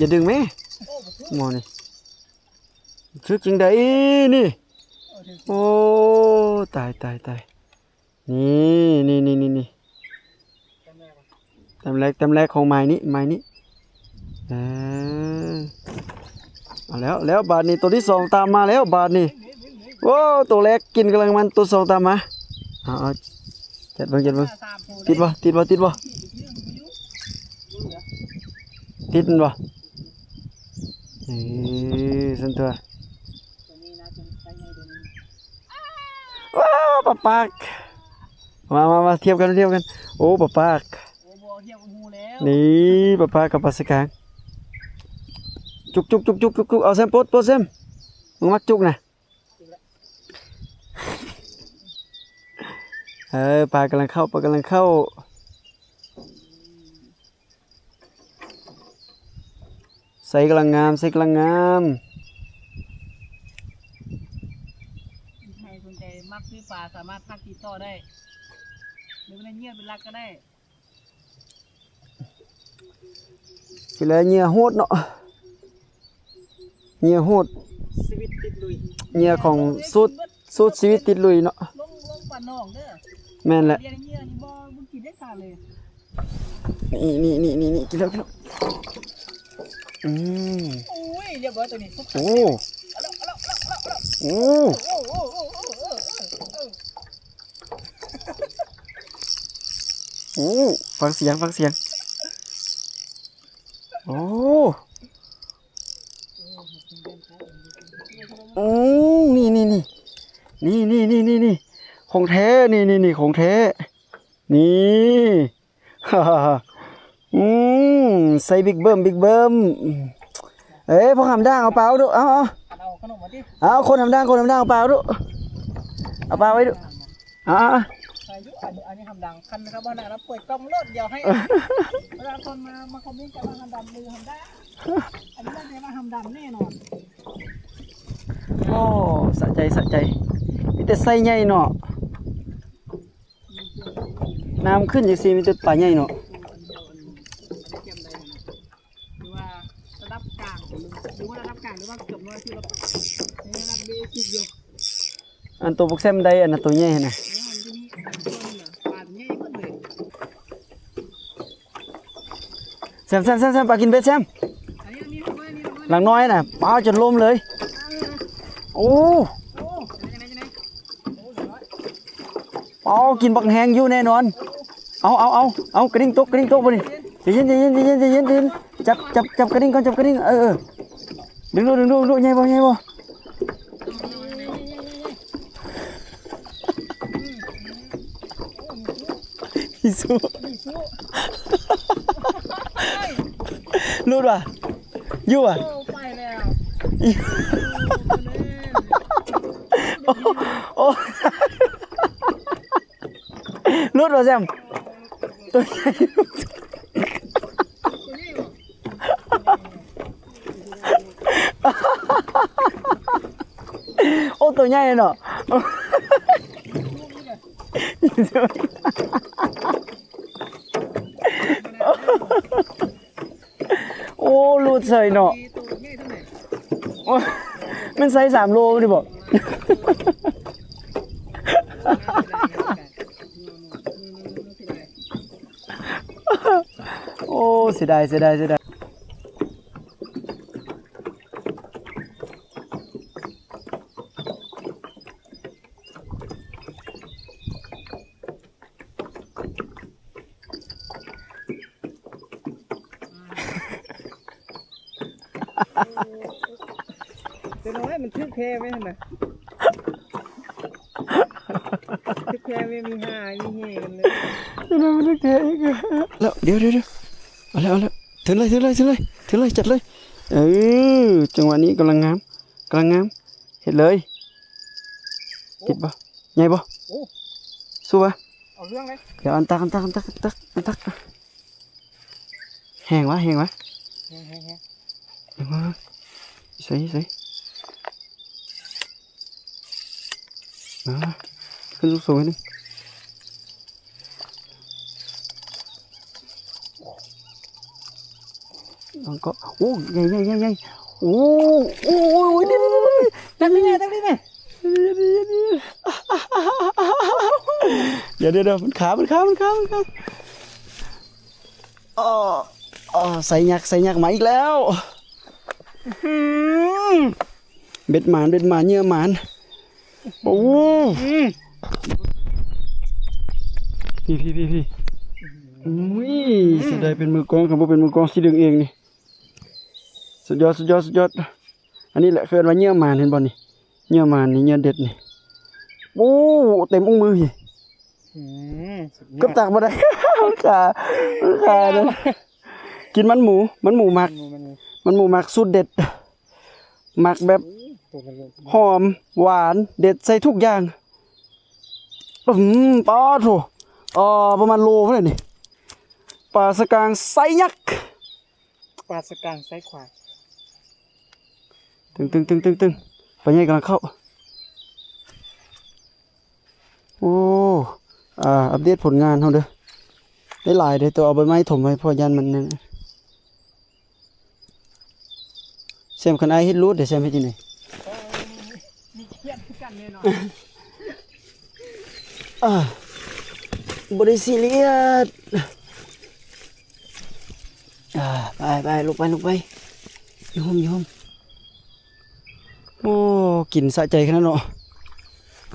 ຢ່າດຶງແມ້ ໝໍນີ້ ຖືກຈັ່ງໃດນີ້? ໂອ້ ຕາຍ ຕາຍ ຕາຍ ນີ້ ນີ້ ນີ້ ນີ້ ນີ້ ແຕ້ມແລກ ແຕ້ມແລກຂອງໝາຍນີ້ ໝາຍນີ້ ເອີ ເອົາແລ້ວ ແລ້ວບາດນີ້ ໂຕທີສອງຕາມມາແລ້ວບາດນີ້. ໂອ້ ໂຕແລກກິນກຳລັງມັນ ໂຕສອງຕາມມາ. ເອົາ ເອົາ ຈັດເບິ່ງ ຈັດເບິ່ງ ຕິດບໍ່ ຕິດບໍ່ ຕິດບໍ່ ຕິດແມ່ນບໍ່? ເອີ ຊັ້ນຕົວະ. ວ້າວ ປາປາກ ມາ ມາ ມາ ທຽບກັນ ທຽບກັນ. ໂອ້ ປາປາກ ໂອ້ ບໍ່ທຽບກັບໝູ່ແລ້ວ ນີ້ ປາປາກກັບປາສະກາງ. ຈຸກ ຈຸກ ຈຸກ ຈຸກ ຈຸກ ເອົາແຊມ ປົດ ປົດແຊມ ມຶງມັກຈຸກນະ. ເອີ ປາກຳລັງເຂົ້າ ປາກຳລັງເຂົ້າ. ໄຊກຳລັງງາມ ໄຊກຳລັງງາມ. ໃຜສົນໃຈມັກຊື້ປາ ສາມາດທັກຕິດຕໍ່ໄດ້ ຫຼືວ່າເຫຍື່ອເປັນຫຼັກກໍໄດ້. ຊິແລເຫຍື່ອໂຫດເນາະ ເຫຍື່ອໂຫດ ຊີວິດຕິດລຸຍ ເຫຍື່ອຂອງ ເຫຍື່ອ ສູ້ ສູ້ຊີວິດຕິດລຸຍເນາະ. ລົງ ລົງປາໜອງເດີ ແມ່ນແຫຼະ ເຫຍື່ອນີ້ບໍ່ ບໍ່ກິນໄດ້ສາເລີຍ. ນີ້ ນີ້ ນີ້ ນີ້ ນີ້ ກິນແລ້ວ ກິນແລ້ວ. ອືມ ໂອ້ຍ ຮຽບຮ້ອຍຕົວນີ້. ໂອ້ ໂອ້ ໂອ້ ໂອ້ ຟັງສຽງ ຟັງສຽງ. ໂອ້ ອືມ ນີ້ ນີ້ ນີ້ ຂອງແທ້ ນີ້ ນີ້ ຂອງແທ້ ນີ້. ອືມ ໃສ່ບິກເບິ່ມ ບິກເບິ່ມ. ເອີ ພວກຫຳດ່າງ ເອົາປາອອກດຸ ເອົາ ເອົາ ເອົາຂະໜົມມາຕິ ເອົາ ຄົນຫຳດ່າງ ຄົນຫຳດ່າງ ເອົາປາອອກດຸ ເອົາປາໄວ້ດຸ ເອົາ ເອົາ ໃສ່ຢູ່ ອັນ ອັນນີ້ຫຳດ່າງ ຄັນຄັບ ອັນນັ້ນປ່ອຍກ້ອງໂລດ ດຽວໃຫ້ປະຊາຊົນມາ ມາຄອມເມັນກັນວ່າຫຳດຳຫຼືຫຳດ່າງ ອັນນີ້ວ່າແຕ່ວ່າຫຳດຳແນ່ນອນ. ໂອ້ ສະໃຈ ສະໃຈ ມີແຕ່ໄຊໃຫຍ່ເນາະ. ນ້ຳຂຶ້ນຈັ່ງຊີ້ມີແຕ່ປາໃຫຍ່ເນາະ. ອັນໂຕບັກແຊມໄດ້ ອັນນັ້ນໂຕໃຫຍ່ຫັ້ນນະ. ແຊມ ແຊມ ແຊມ ແຊມ ປາກິນເບັດແຊມ. ຫຼັງນ້ອຍນະ ປາຈົນລົ້ມເລີຍ. ໂອ້ ປາກິນບັກແຮງຢູ່ແນ່ນອນ. ເອົາ ເອົາ ເອົາ ເອົາ ກະດິ້ງຕົກ ກະດິ້ງຕົກບັດນີ້. ໃຈເຢັນ ໃຈເຢັນ ໃຈເຢັນ ໃຈເຢັນ ໃຈເຢັນ. ຈັບ ຈັບ ຈັບກະດິ້ງກ່ອນ ຈັບກະດິ້ງ. ເອີ ເອີ ດຶງດູ ດຶງດູ ດຶງດູ. ໃຫຍ່ບໍ່ ໃຫຍ່ບໍ່? ອີສຸ ຫຼຸດວ່າ ຢູ່ວ່າ ໂອ້ ໄປແລ້ວ ໂອ້ ໂອ້ ຫຼຸດວ່າແຊມ ໂຕໃຫຍ່. ໂອ້ ໂຕໃຫຍ່ເນາະ. ໂອ້ ຫຼຸດເສີຍເນາະ. ໂອ້ ແມ່ນໄຊສາມໂລນີ້ບໍ? ໂອ້ ເສຍດາຍ ເສຍດາຍ ເສຍດາຍ. ເຈົ້ານ້ອຍມັນຖືກແພໄວ້ຫັ້ນນະ ຖືກແພໄວ້ ມີຫາມີເຮກັນເລີຍ ເຈົ້ານ້ອຍມັນຖືກແພອີກແລ້ວ. ດຽວ ດຽວ ດຽວ ເອົາແລ້ວ ເອົາແລ້ວ ເທີນເລີຍ ເທີນເລີຍ ເທີນເລີຍ ເທີນເລີຍ ຈັດເລີຍ. ເອີ ຈັງຫວະນີ້ກຳລັງງາມ ກຳລັງງາມ ເຮັດເລີຍ. ຕິດບໍ່? ໃຫຍ່ບໍ່? ໂອ້ ສູ້ບໍ່? ເອົາເລື່ອງເລີຍ. ດຽວ ອັນຕັກ ອັນຕັກ ອັນຕັກ ອັນຕັກ ອັນຕັກ. ແຮງວະ ແຮງວະ ແຮງ ແຮງ ແຮງ ແຮງວະ. ໃສ່ ໃສ່ ອ່າ ຂຶ້ນສູງໆ ໜຶ່ງ. ມັນກໍ ໂອ້ ໃຫຍ່ໆໆໆ ໂອ້ ໂອ້ຍ ຕັກນີ້ແມ່ ຕັກນີ້ແມ່ ດຽວໆໆ ມັນຄາ ມັນຄາ ມັນຄາ ມັນຄາ ອໍ ອໍ ໄຊຍັກ ໄຊຍັກມາອີກແລ້ວ ອື ເບັດໝານ ເບັດໝານ ເຫຍື່ອໝານ ໂອ້ ອື ພີ້ໆໆໆ ອຸ້ຍ ເສຍດາຍເປັນມືກອງ ຄັນບໍ່ເປັນມືກອງຊິດຶງເອງນີ້ ສຸດຍອດ ສຸດຍອດ ສຸດຍອດ ອັນນີ້ແຫຼະເອີ້ນວ່າເຫຍື່ອໝານ ເຫັນບໍ່ນີ້ ເຫຍື່ອໝານນີ້ ເຫຍື່ອເດັດນີ້ ໂອ້ ເຕັມອົງມືພີ້ ອື ສຸດຍອດ ເກືອບຕັກບໍ່ໄດ້ ມັນຄາ ມັນຄາເດ້ ກິນມັນໝູ ມັນໝູມັກ ມັນໝູ ມັນໝູມັກ ສູດເດັດ ມັກແບບ ໂອ້ ໂຕມັນເລີກ ຫອມ ຫວານ ເດັດໃສ່ທຸກຢ່າງ ອື ປາໂທ້ ເອີ ປະມານໂລພຸ້ນແຫຼະນີ້ ປາສະກາງໄຊຍັກ ປາສະກາງໄຊຂວາງ ຕຶງໆໆໆ ປາໃຫຍ່ກຳລັງເຂົ້າ ໂອ້ ອາ ອັບເດດຜົນງານເຮົາເດີ ໄດ້ຫຼາຍເດ້ ແຕ່ເອົາໃບໄມ້ຖົມໄວ້ ເພາະຢ້ານມັນນັ້ນ ແຊມ ຄັນອ້າຍເຮັດຫຼູດເດ ແຊມເຮັດຈັ່ງໃດ? ມີຄຽດຄືກັນແນ່ນອນ ອ່າ ບໍ່ໄດ້ຊີຣຽສ ອ່າ ໄປໆ ລົງໄປ ລົງໄປ ຢູ່ຮົ່ມ ຢູ່ຮົ່ມ ໂອ້ ກິນສະໃຈຂະໜາດເນາະ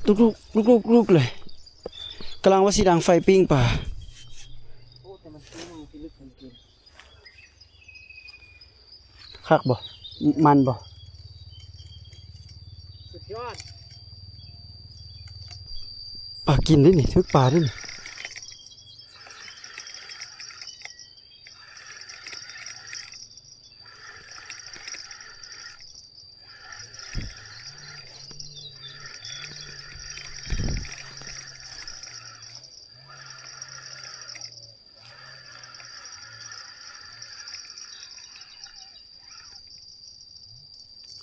ລຸກໆ ລຸກໆ ລຸກເລີຍ ກຳລັງວ່າຊິດັງໄຟປີ້ງປາ ໂອ້ ແຕ່ມັນຄືມັນພິລຶກມັນກິນ ຄັກບໍ່? ມັນບໍ່? ສຸດຍອດ ປາກິນເດ້ນີ້ ຖືກປາເດ້ນີ້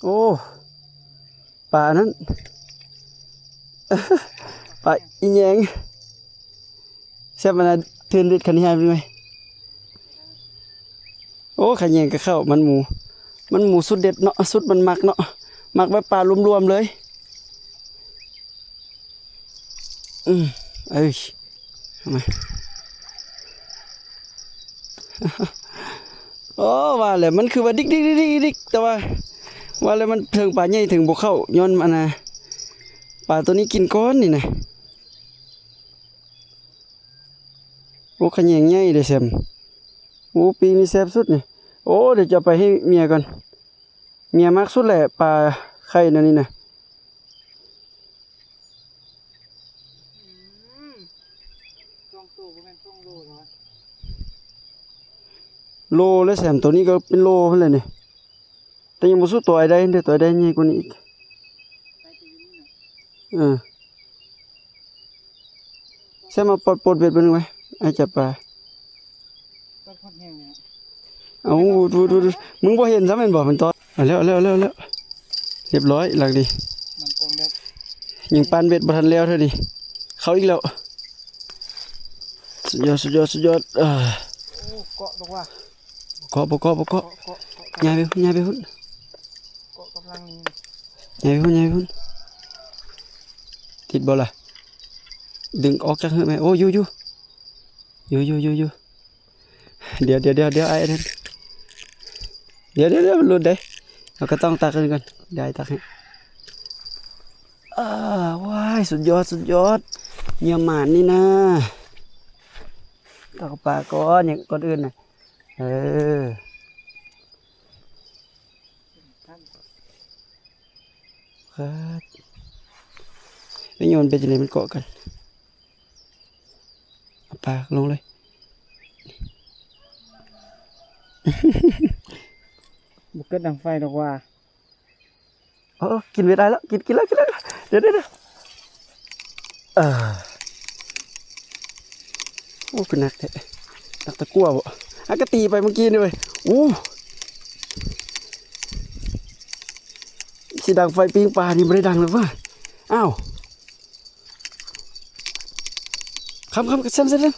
ໂອ້ ປານັ້ນ ປາອີແຍງ ແຊບ ອັນນັ້ນ ເທີນເດັດ ຄັນນີ້ໃຫ້ເບິ່ງໄວ້ ໂອ້ ຂະແຍງກະເຂົ້າ ມັນໝູ ມັນໝູສຸດເດັດເນາະ ສຸດມັນມັກເນາະ ມັກແບບປາລວມໆເລີຍ ອືມ ເອີຍ ເອົາມາ ໂອ້ ວ່າແລ້ວມັນຄືວ່າດິກໆໆໆ ແຕ່ວ່າ ວ່າແລ້ວມັນເຖິງປາໃຫຍ່ເຖິງບໍ່ເຂົ້າ ຍ້ອນອັນນ່າ ປາໂຕນີ້ກິນກ່ອນນີ້ນະ ໂອ້ ຂະແຍງໃຫຍ່ເດ້ແຊມ ໂອ້ ປີ້ງນີ້ແຊບສຸດນີ້ ໂອ້ ດຽວຈະເອົາໄປໃຫ້ເມຍກ່ອນ ເມຍມັກສຸດແຫຼະ ປາໄຂ່ແນວນີ້ນະ ອືມ ສອງໂຕບໍ່ແມ່ນສອງໂລແລ້ວ ໂລແລ້ວແຊມ ໂຕນີ້ກໍເປັນໂລພຸ້ນແຫຼະນີ້ ແຕ່ຍັງບໍ່ສູ້ໂຕອ້າຍໄດ້ເດ້ ໂຕອ້າຍໄດ້ໃຫຍ່ກວ່ານີ້ອີກ ເອີ. ແຊມ ມາປອດ ປອດເບັດເບິ່ງໄວ້ ອ້າຍຈັບປາ ເອົາ ດູ ດູ ດູ ມຶງບໍ່ເຫັນຊ້ຳແມ່ນບໍ່ ມັນຕອດ ເອົາແລ້ວ ເອົາແລ້ວ ເອົາແລ້ວ ເອົາແລ້ວ ລຽບຮ້ອຍ ຫຼັງນີ້ ມັນຕ້ອງແບບ ຍັງປານເບັດບໍ່ທັນແລ້ວເທື່ອນີ້ ເຂົ້າອີກແລ້ວ ສຸດຍອດ ສຸດຍອດ ສຸດຍອດ ເອີ ໂອ້ ເກາະດອກວ່າ ເກາະ ບໍ່ເກາະ ບໍ່ເກາະ ເກາະ ເກາະ ເກາະ ຍ້າຍໄປພຸ້ນ ຍ້າຍໄປພຸ້ນ ເກາະກຳລັງນີ້ ຍ້າຍໄປພຸ້ນ ຍ້າຍໄປພຸ້ນ ຕິດບໍ່ລະ ດຶງອອກຈາກເຫືອກແມ່ ໂອ້ ຢູ່ ຢູ່ ຢູ່ ຢູ່ ຢູ່ ຢູ່ ດຽວ ດຽວ ດຽວ ດຽວ ອ້າຍ ດຽວ ດຽວ ດຽວ ດຽວ ມັນຫຼຸດເດ້ ເຮົາກໍຕ້ອງຕັກຄືນກ່ອນ ດຽວອ້າຍຕັກໃຫ້ ອາ ວ້າຍ ສຸດຍອດ ສຸດຍອດ ເຫຍື່ອໝານນີ້ນາ ຕັກປາກ່ອນ ຫຍັງ ກ່ອນອື່ນນະ ເອີ ຄັກ ໄປໂຍນໄປຈັ່ງໃດມັນເກາະກັນ ເອົາປາລົງເລີຍ ບໍ່ເກີດດັງໄຟດອກວ່າ ເອີ ກິນເບັດອ້າຍແລ້ວ ກິນ ກິນແລ້ວ ກິນແລ້ວ ດຽວ ດຽວ ດຽວ ເອີ ໂອ້ ຄືໜັກແທ້ ໜັກຕະกั่ວບໍ ອາ ກະຕີໄປເມື່ອກີ້ນີ້ເວີຍ ໂອ້ ຊິດັງໄຟປີ້ງປານີ້ບໍ່ໄດ້ດັງແລ້ວຫວາ ອ້າວ ຄຳ ຄຳ ແຊມ ແຊມ ແຊມ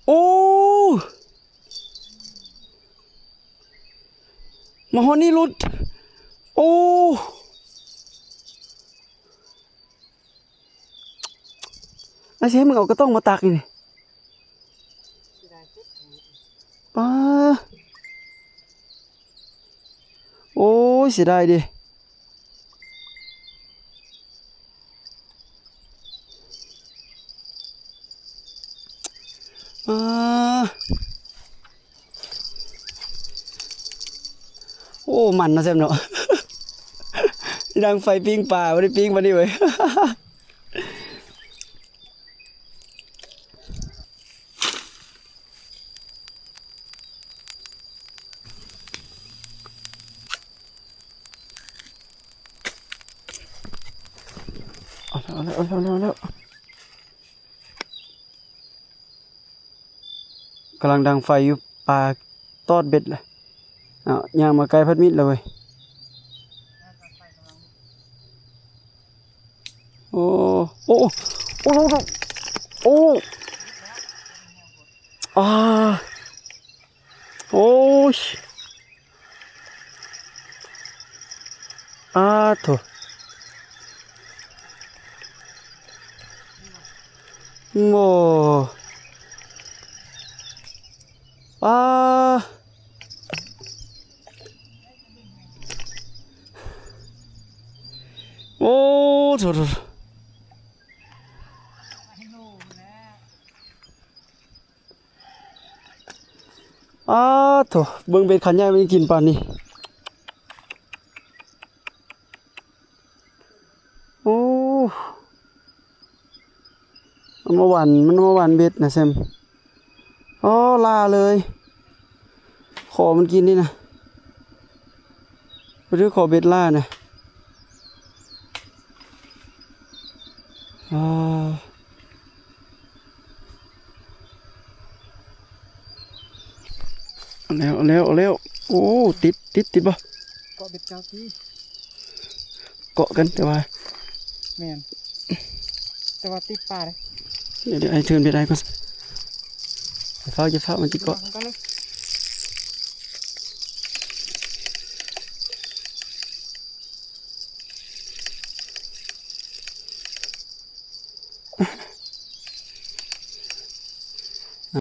ໂອ້ ໂອ້ ມາຮອດນີ້ຫຼຸດ. ໂອ້ ອ້າຍຊິໃຫ້ມຶງເອົາກະຕ່ອງມາຕັກນີ້. ປ້າ ໂອ້ຍ ເສຍດາຍເດ. ອາ ໂອ້ ມັນເນາະແຊມເນາະ. ດັງໄຟປີ້ງປາ ບໍ່ໄດ້ປີ້ງປານນີ້ເວີຍ. ເອົາແລ້ວ ເອົາແລ້ວ ເອົາແລ້ວ ເອົາແລ້ວ. ກຳລັງດັງໄຟຢູ່ ປາຕອດເບັດລະ. ເອົາ ຍ່າງມາໃກ້ພັດມິດລະເວີຍ. ໂອ້ ໂອ້ ໂອ້ ໂອ້ ໂອ້ ອາ ໂອ້ຍ ອາໂທ້ ໂອ້ ອາ ໂອ້ ໂທ້ ໂທ້ ອາໂທ້ ເບິ່ງເບັດຄັນໃຫຍ່ມັນກິນປານນີ້. ໂອ້ ເອົາມາຫວ່ານ ມັນເອົາມາຫວ່ານເບັດນະແຊມ. ອໍ ລ່າເລີຍ ຂໍມັນກິນນີ້ນະ. ບໍ່ຖືກຂໍເບັດລ່ານະ. ອາ ເອົາແລ້ວ ເອົາແລ້ວ ເອົາແລ້ວ. ໂອ້ ຕິດ ຕິດ ຕິດບໍ່? ເກາະເບັດເຈົ້າຕິ ເກາະກັນ ແຕ່ວ່າ ແມ່ນ ແຕ່ວ່າຕິດປາເດ້. ດຽວ ດຽວ ອ້າຍເທີນເບັດອ້າຍກ່ອນ. ຢ່າຟ້າວ ຢ່າຟ້າວ ມັນຕິດເກາະ. ລອງກັນເລີຍ.